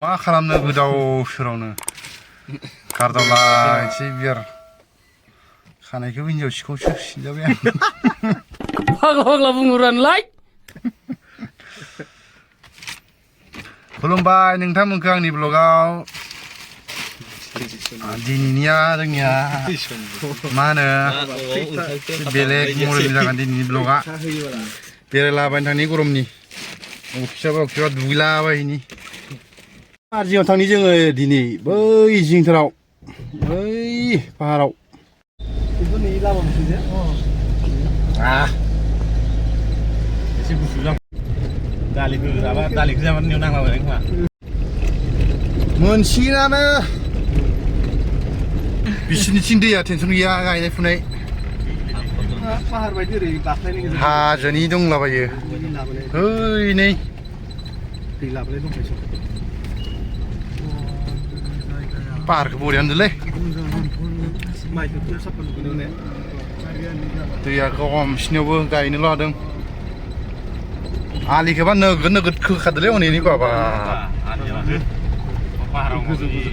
मा खालामनो गोदाव सोरावनो गारदावलायसै बियार खानायखौबो हिन्जाव सिखौसो सिनजाबाय आं फाग्ला फाग्ला बुंहरानोलाय खुलुमबाय नोंथांमोनखौ आंनि ब्लगाव दिनैनिया जोंनिया मा होनो बेलेग मडेलनि जागोन दिनैनि ब्लगा बेरायलाबायनो थांनि गरमनि अखियाबा दुगैलाबायहैनि आर्जियाव थांनि जोङो दिनै बै जिंथाराव बै पाहाराव एसे गुसु जाम दालिखौ जाबा दालिखौ जाबा नेव नांलाबाय खोमा मोनसिगोनानो बिसिनिथिं दैया टेनसन गैया गायनाय फुनाय पाहार बायदि ओरै बाख्लायनो हाजोनि दंलाबायो ओइ नै दै लाबोलाय दंखायसो पाहारखौ बरिया नुदोंलै माइखौ साफा नुगोन ने दैया खमसिनियावबो गायनो लादों आलिखौबा नोगोद नोगोद खोखादोंलै हनैनि बाबा पाहाराव गोजौ गोजौ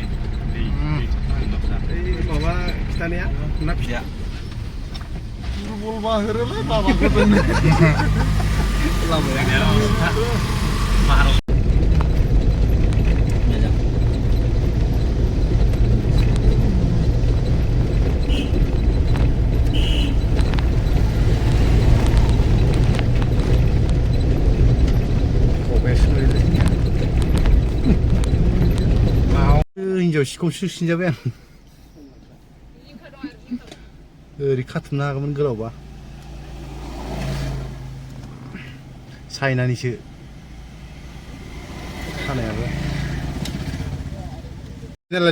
माबा खिथानाया ना फिसा दुरबल बाहोरोलै बाबाखौ दोननो लामाया पाहाराव हिन्जाव सिखौसो सिनजाबाय आं ओरै खाथुमनो हागौमोन गोलावबा चाइनानिसो खानायाबो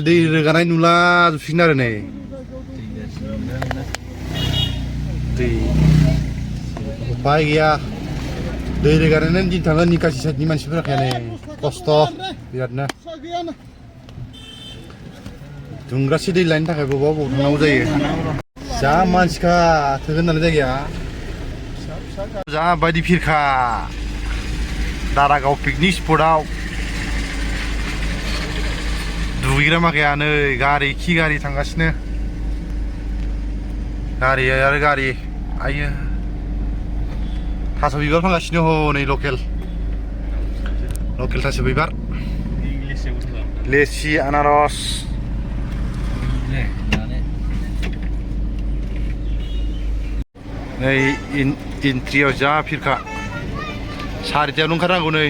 दै रोगानाय नुला जोबसिगोन आरो नै दै उपाय गैया दै रोगानायानो दिन थाङो निकासि साइडनि मानसिफोरा खाया नै खस्थ' बिरादनो दुंग्रासे दै लायनो थाखाय बबाव थांनांगौ जायो जा मानसिखा थोगोन होननानै जायगाया जा बायदि फिरखा दारागाव पिकनिक स्पटआव दुगैग्रा माखाया नै गारि खि गारि थांगासिनो गारि आरो गारि आयो थास' बिबार फानगासिनो हनै लकेल थास' बिबार लेसि आनारस नै इन्ट्रियाव जा फिरखा सारिथायावनो ओंखारनांगौ नै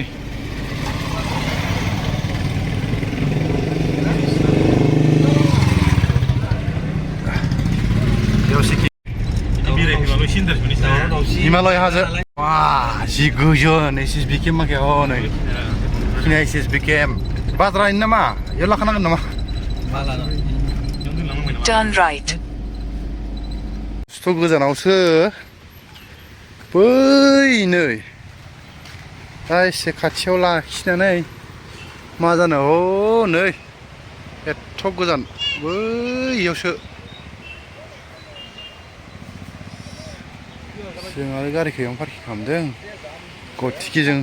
हिमालय हाजो वा जि गोजोन SSB केम्प माखाया हनै खिना SSB केम्प बाजारायनो नामा बेयाव लाखानांगोन नामा Turn right. खस्थ' गोजानावसो बै नै दा एसे खाथियाव लाखिनानै मा जानो ह नै एथ' गोजान बैयावसो जों आरो गारिखौ एयावनो पार्किं खालामदों गथिखे जों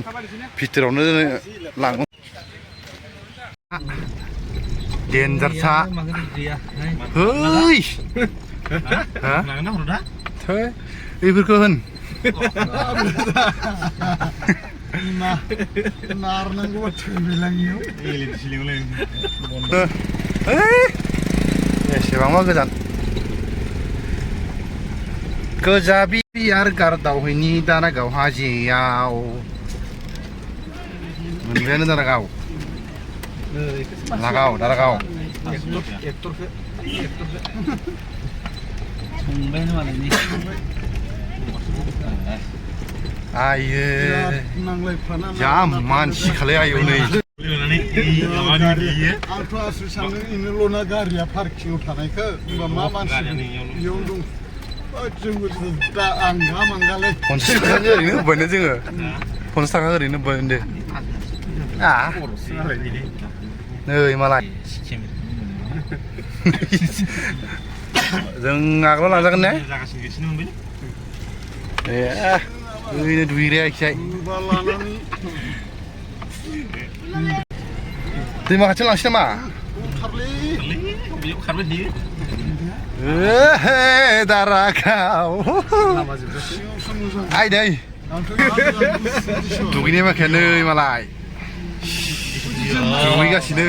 भितरावनो लाङो देन्जारसा है बेफोरखौ होन एसेबांबा गोजान गोजा बियार गारदावहैनि दारागाव हाजोआव मोनबायानो दारागाव दारागाव आयो जा मानसि खालाय आयौ नै आंथ' आसु सानदों इनोल'ना गारिया पार्किंआव थानायखौ होमबा मा मानसि इयावनो दं जोंबो दा आंगा मांगालै 50 थाखा ओरैनो होबायना जोङो 50 थाखा ओरैनो होबाय होनदो नै मालाय जों आगोलाव लांजागोन ने ओरैनो दुगैग्राया खिसाय दैमा खाथियाव लांसै नामा? थारलै बेयाव खारबाय थायो दारागाव सिगाङावसो मोजां आइ नै आंथ' दुगैनाय माखाया नै मालाय दुगैगासिनो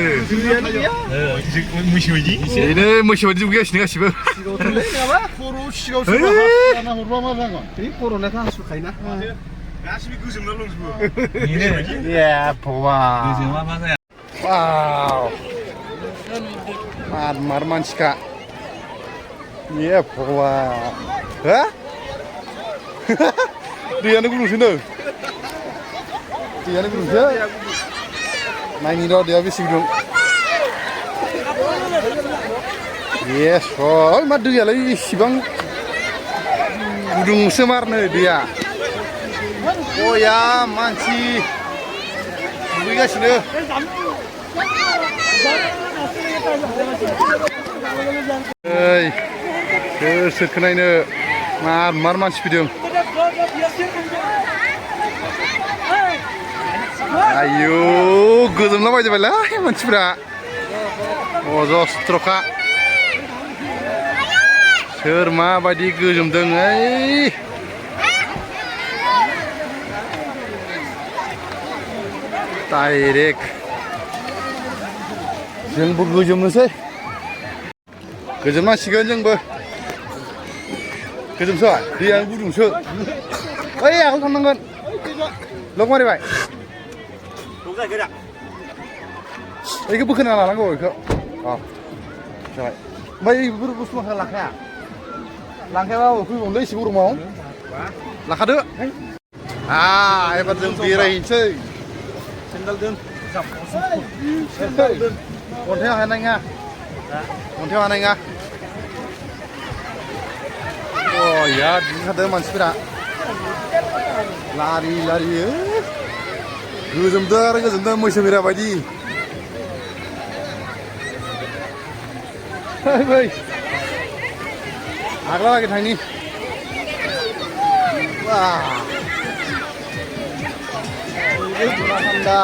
मैसो बायदि बेनो मैसो बायदि दुगैगासिनो गासिबो खर' सिगाङावसो लाना हरबा मा जागोन बे खर'नाथ' हासुखायोना गासिबो गोजोमना दंजोबो ए भगवान गोजोमा मा जाया वाव मार मानसिखा ये भगवान हा दैयानो गुदुंसो नो दैयानो गुदुंसो नायनि र' दैया बेसे गुदुं ये सय मा दैयालाय इसिबां गुदुंसो मारनो दैया अया मानसि दुगैगासिनो ओइ सोरखौ नायनो मार मानसि फैदों आयौ गोजोमला बायजोबायलै मानसिफ्रा अजस्त्रखा सोर माबायदि गोजोमदों ओइ डाइरेक्ट जोंबो गोजोमनोसै गोजोमनांसिगोन जोंबो गोजोमसै दैयानो गुदुंसो ओइ आगोल थांनांगोन लग मारिबाय बेखौ बोखोना लानांगौ बेखौ अ जाबाय ओमफ्राय बेफोर बुस्थु लाखाया लांखायाबा फैबावनोलै एसे गरमाव लाखादो एबार जों बेरायहैनोसै सेन्देल दोन अन्थायाव हानाय नङा अन्थायाव हानाय नङा या दुगैखादों मानसिफोरा लारि लारि गोजोमदों आरो गोजोमदों मैसो बेरा बायदि फै आग्लालागै थांनि थान्दा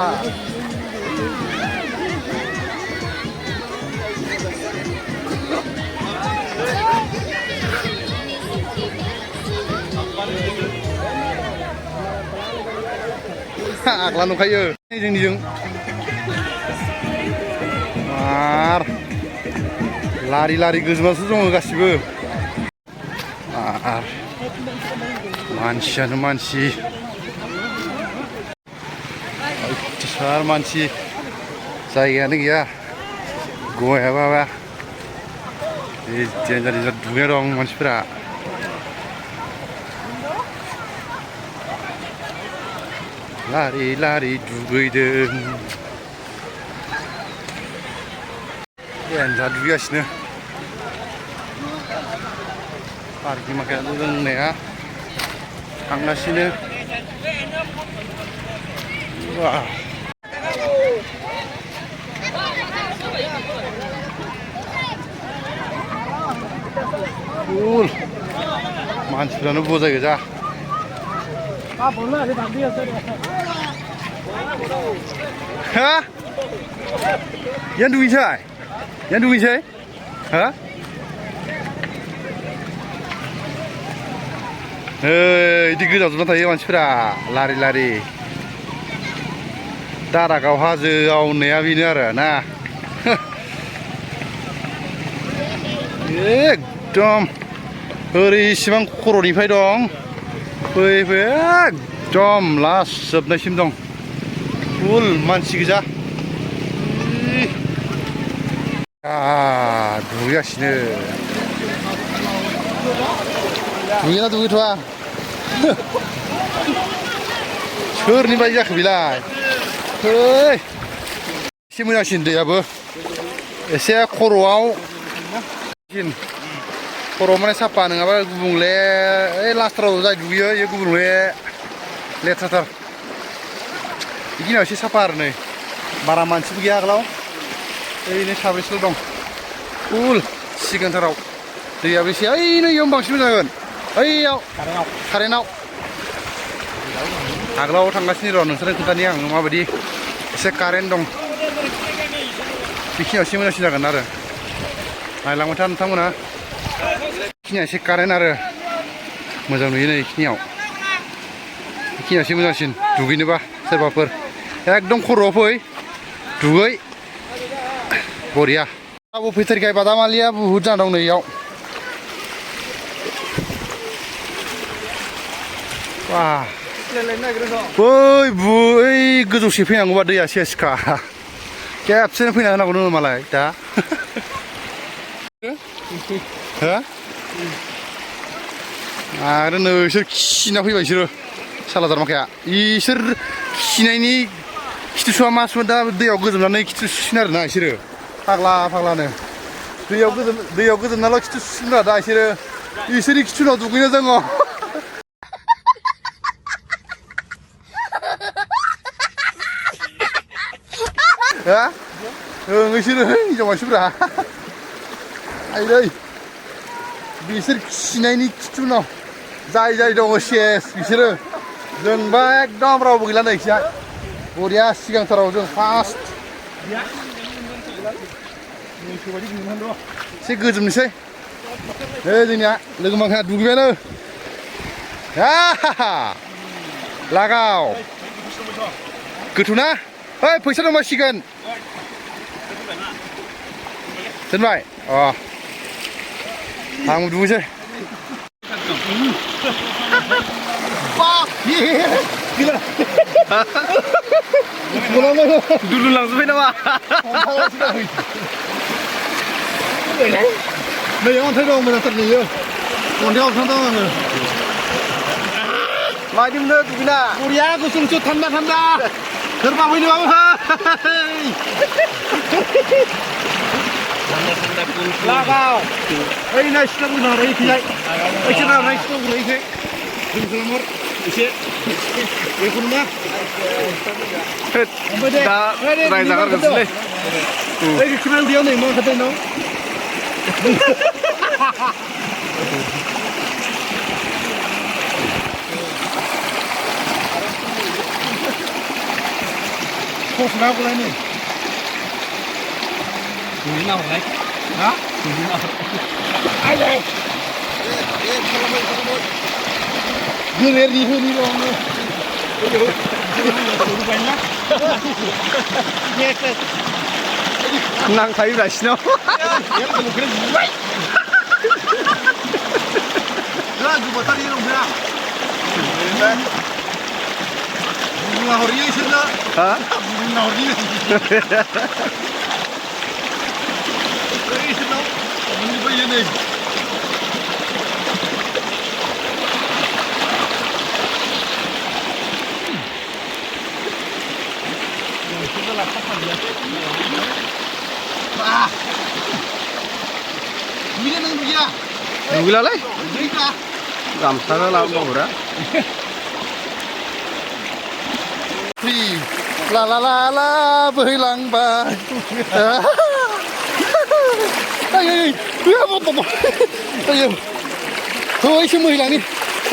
आग्ला नुखायो जोंनिजों मार लारि लारि गोजौआवसो दङ गासिबो मानसियानो मानसि अयथासार मानसि जायगायानो गैया गयाबा देन्जार दुगैना दं मानसिफोरा लारि लारि दुगैदों देन्जार दुगैगासिनो पार्कनि माखाया लोंनाया थांगासिनो फुल मानसिफ्रानो बजाय गोजा हा यान दुगैसै यान दुगैसै हा बिदि गोजावजोबना थायो मानसिफोरा लारि लारि दारागाव हाजोआव होननाया बेनो आरो ना एकदम ओरै इसिबां खर'निफ्राय दं फै एकदम लास्ट जोबनायसिम दं फुल मानसि गोजा दुगैगासिनो दुगैना दुगैथ'वा सोरनि बायदि जाखो बेलाय एसे मोजांसिन दैयाबो एसे खर'आव खर'आव माने साफा नङाबा गुबुंले ओइ लास्टाराव जाय दुगैयो बेयो गुबुंले लेथ्राथार बिदिनाव एसे साफा आरो नै बारा मानसिबो गैया आगोलाव ओरैनो साब्रैसल' दं फुल सिगांथाराव दैयाबो एसे ओइ नैयाव बांसिन मोजां जागोन ओइयाव कारेन्टआव आगोलाव थांगासिनो र' नोंसोरनो खोन्थानि आं माबायदि एसे कारेन्ट दं बेखिनियावसो मोजांसिन जागोन आरो नायलांबाय था नोंथांमोना बेखिनिया एसे कारेन्ट आरो मोजां नुयो नै बेखिनियाव बेखिनियावसो मोजांसिन दुगैनोबा सोरबाफोर एकदम खर'आव फै दुगै बरिया आबो फैथारखाय बादामालिया बुहुद जाना दं नै इयाव wah बै गोजौसे फैनांगौबा दैया सेसखा खेबसेनो फैना होनांगौ नोङो मालाय दा हो आरो नोंसोर खिना फैबाय बिसोरो सालादार माखाया इसोर खिनायनि खिथुसुवा मासमोन दा दैयाव गोजोमनानै खिथु सुसिन आरोना बिसोरो फाग्ला फाग्लानो दैयाव गोजोमनाल' खिथु सुसिनब्रा दा बिसोरो इसोरनि खिथुनाव दुगैनो दङ ha ngisiro hijaw masibra aidai bisir खिनायनि खिथुनाव जाय जाय दङ सेस बिसोरो जोंबा एकदम रावबो गैला नै खिया बरिया सिगांथाराव जों फार्स्ट एसे गोजोमनोसै जोंनिया लोगो माखाया दुगैबायानो लागाव गोथौना ओइ फैसा दंबासिगोन दोनबाय अ आंबो दुगैसै dulu langsung naमा नै अन्थाइ दं मोजांथार नुयो अन्थाइआव थांदों आङो मायदिमोनो दुगैना बरिया गुसु गुसु थान्दा थान्दा सोरबा फैनोबाबो लागाव ओइ नाय सिथ्ला बुंनो हायो इखैजाय ओइसो नाय सिथ्ला बुंनो इखै जों खालामहर एसे बेखौनो मा दा रायजागारगोनसैलै ओइ खिमाल दैयाव नै मा ओंखारदों नों Kosna boleh nih. Duit nào đấy? Hả? Duit nào? Ai đây? Đưa đi rồi nè. Nang thấy lại snow. Lah, coba tadi dong ya. Bunga horinya isirna. Hah? Bunga horinya. Isirna. Bunga bayi nih. Ah. Ini nang dia. Duit lah. Duit lah. Gamsanya lah mau berapa? La la la la berlangbar. Ay, ya apa? Ayo. Thôi xin mời lang đi.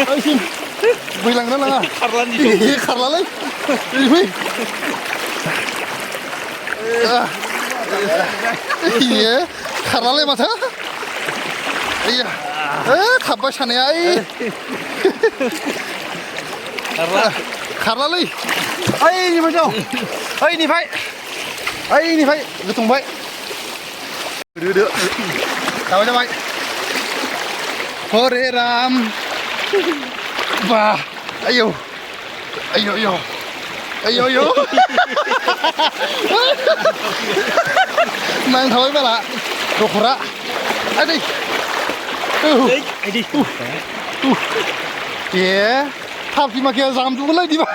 Ay xin. Mời lang đó là. Karlan đi. Karlan lên. Đi. Iya, karlan lên mà thế. Iya. Khaba chane ai. Karlan. Karlan lên. Ai ni macam. Ai ni phải. Ai ni phải. Cái thùng vậy. Được. Chào cho mày. Hore Ram. Và. Ayo. Ayo ayo. Ayo ayo. Mang thôi mà lạ. Đồ khổ ra. Ai đi. Ai đi. Yeah. Thap gì mà kia giảm chúng lấy đi mà.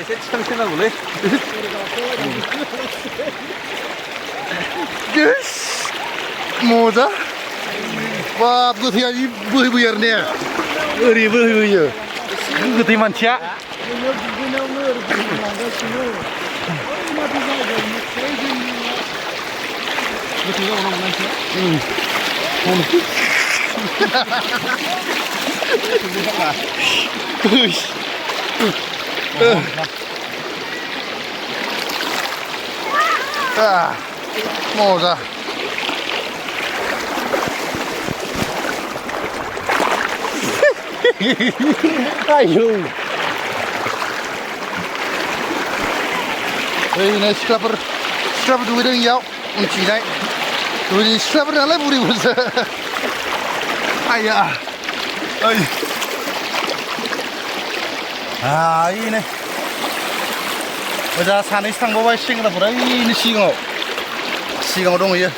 Sẽ chăm thế nào boleh? Yes. Moza. Wah, gue tiap hari buyar ni. Eri buyar. Gue tiap manusia. मजा आयौ ओरैनो सिख्लाफोर दुगैदों इयाव उनथिंजाय दुगैदों सिख्लाफोर नालाय बुरिफोरसो आया ओइ ओइनो ओजा सानैसो थांबावबाय सेंग्राफोरा ओइनो सिगाङाव दंहैयो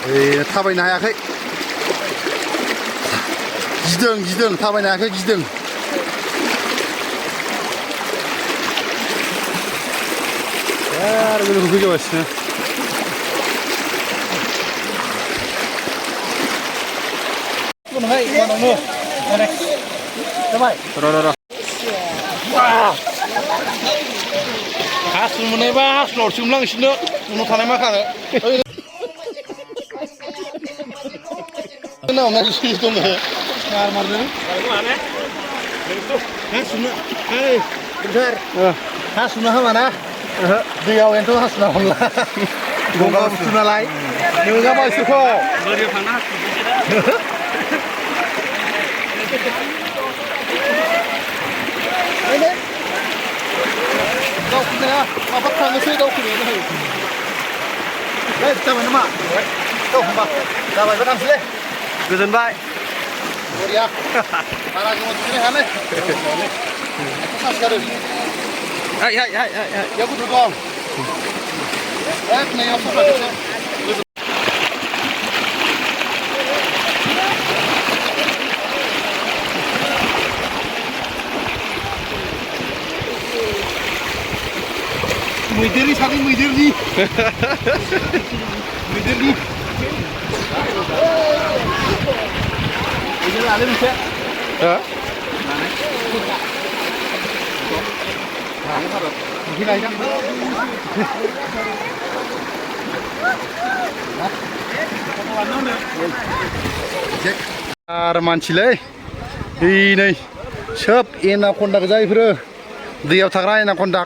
ओइ थाबायनो हायाखै गिदों थाबायनो हायाखै गिदों आरो गोलोम फैगासिनो र' हासुनो मोननायबा हासुनो हरसिगोनलां बिसोरनो उनाव थानाय माखानो दङ मारदों हासुनो हामाना दैयाव एन्थ' हासुनो हामला गंगा बुस्थु नालाय नोङाबा इसोरखौ बोरियाव थांना दावखुनाया माबा थांनोसै दावखुनायानो होयो जाबाय नामा दावखुनबा जाबायबा थांसैलै गोजोनबाय बरिया बारा गोबाव दुगैनो हायालै सानसेगारो बेयाव गुदुं दं एक नैयाव सफायदोंसो मैदेरनि सानै मैदेरनि मैदेर लादो मोनसे आरो मानसिलै नै सोब एनाकन्डा गोजा इफोरो दैयाव थाग्रा एनाकन्डा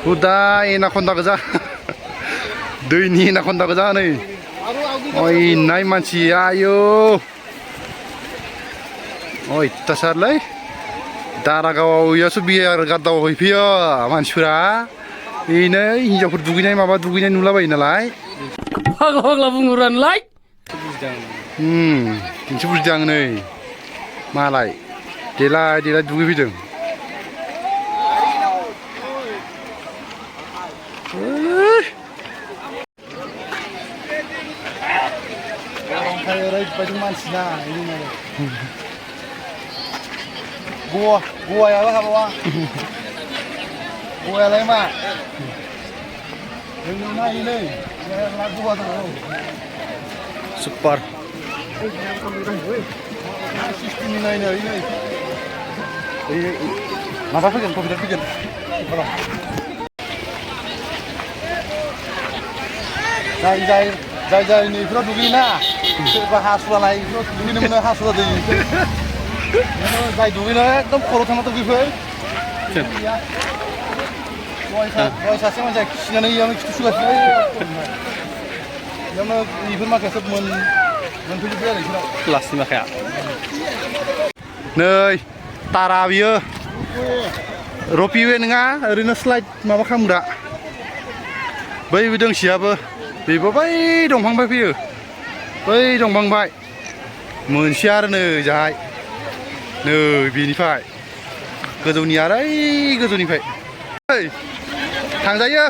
हुदा एनाकन्डा गोजा दैनि एनाकन्डा गोजा नै अयनाय मानसि आयौ अयथासारलै दारागावआव इयावसो बियार गारदाव हैफैयो मानसिफोरा बेनो हिनजावफोर दुगैनाय माबा दुगैनाय नुलाबायो नालाय फाग्ला बुंहरानोलाय नोंसो बुजिदां नै मालाय देलाय दुगैफैदों ओरैबायदि मानसिना गवायाबो हाबावा गवायालाय मा जोंनियाव नायै नै गवा दङ सुपार सिस्टेमनि नायनो नै माबा फैगोन कम्पिउटार फैगोन जाय नैफोराव दुगैयोना सोरबा हासुवा लायो बेफोराव दुगैनो मोनो हासुवा दै जाय दुगैनो एकदम खर' थांना दुगैफै दहाय सासे मानसिया खिनानै इयावनो खिथु सुगासिनो इयावनो बेफोर माखाया सोब मोनफैजोब्बाय आरो बेफोराव लास्टनि माखाया नै तारा बियो रपिवे नङा ओरैनो स्लाइड माबा खालामग्रा बै दोंसेयाबो बेबो बै दंफांनिफ्राय फैयो बै दंफांनिफ्राय मोनसे आरो नै जाहाय नै बेनिफ्राय गोजौनि आरो गोजौनिफ्राय थांजायो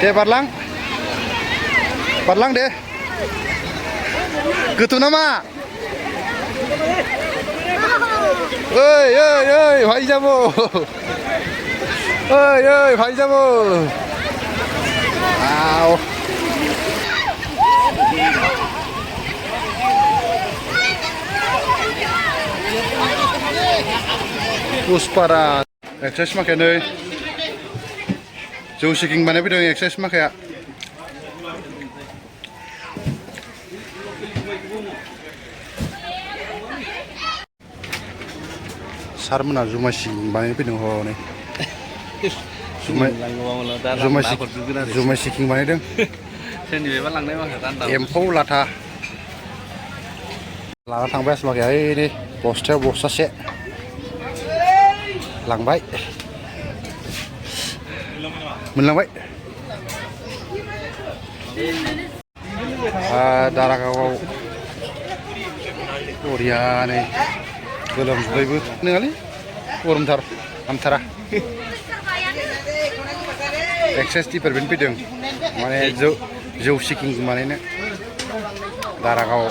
दे बारलां दे गोथौ नामा ओइ भाई जाबो ओइ भाई जाबो आओ पुष्पारा एक्सारसाइज माखाया नै जौ सिकिं बानायफैदों एक्सारसाइज माखाया सारमोना जुमाय सिकिं बानायफैदों हनै जुमाय सिकिं बानायदों सोरनिफ्रायबा लांनाय माखासे एम्फौ लाथा लाना थांबाय आसमाखै ओइ नै बस्थायाव बस्थासे लांबाय मोनलांबाय दारागावआव बरियानो गोलोमजोब्बायबो नङालै गरमथार हामथारा एक्सारसाइज डिपार्टमेन्ट फैदों माने जौ सिकिं बानायनो दारागाव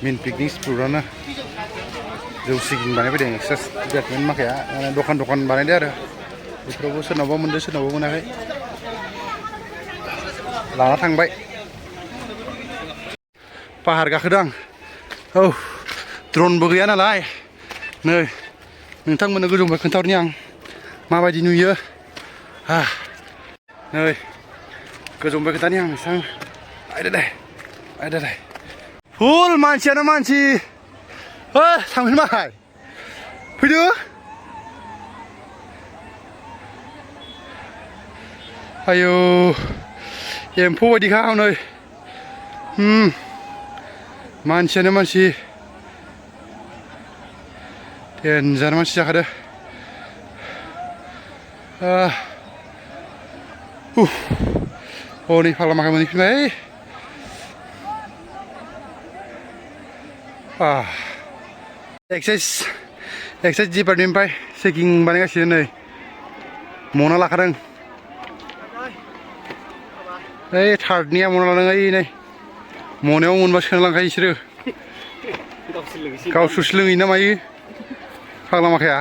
मेन पिकनिक स्पटआवनो जौ सिकिं बानायफैदों एक्सारसाइज डिपार्टमेन्ट माखाया माने दखान बानायदो आरो बेफोरावबो सोरनावबा मोनदों सोरनावबा मोनाखै लाना थांबाय पाहार गाखोदों आं औ ड्रनबो गैया नालाय नै नोंथांमोननो गोजौनिफ्राय खोन्थाहरनि आं माबायदि नुयो नै गोजौनिफ्राय खोन्थानि आं नोंथां आयदा फुल मानसियानो मानसि थांफिनबाय फैदो आयौ एम्फौ बायदिखा नै मानसियानो मानसि देन्जार मानसि जाखादो नै फाग्ला माखाय मोनहैफिनबाय एक्सारसाइज डिपार्टमेन्टनिफ्राय चेकिं बानायगासिनो नै मना लाखादों ओइ थार्डनिया मना लादों ओइ नै मनायाव मोनबा सोना लांखायो बिसोरो गावसोरसो लोङै ना मायो फाग्ला माखाया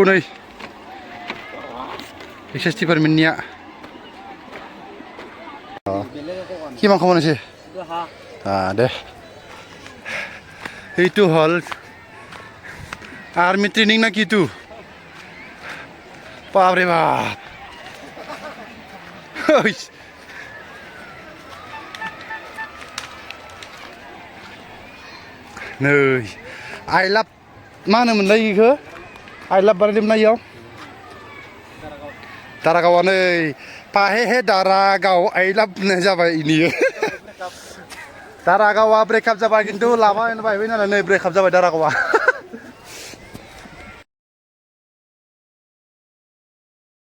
नै एक्सारसाइज डिपार्टमेन्टनिया কিমান খবর আছে দে এইটো হল আর্মি ট্রেনিং না কি তু বাপরে বাপ नै आइ लाभ मा होनोमोनलाय बेखौ आइ लाभ बानायदोंमोन ना इयाव दारागावआ नै पाहे दारागाव आइ लाभ होननाय जाबाय इनियो दारागावआ ब्रेकआप जाबाय खिन्थु लाबा बायबाय नालाय नै ब्रेकआप जाबाय दारागावआ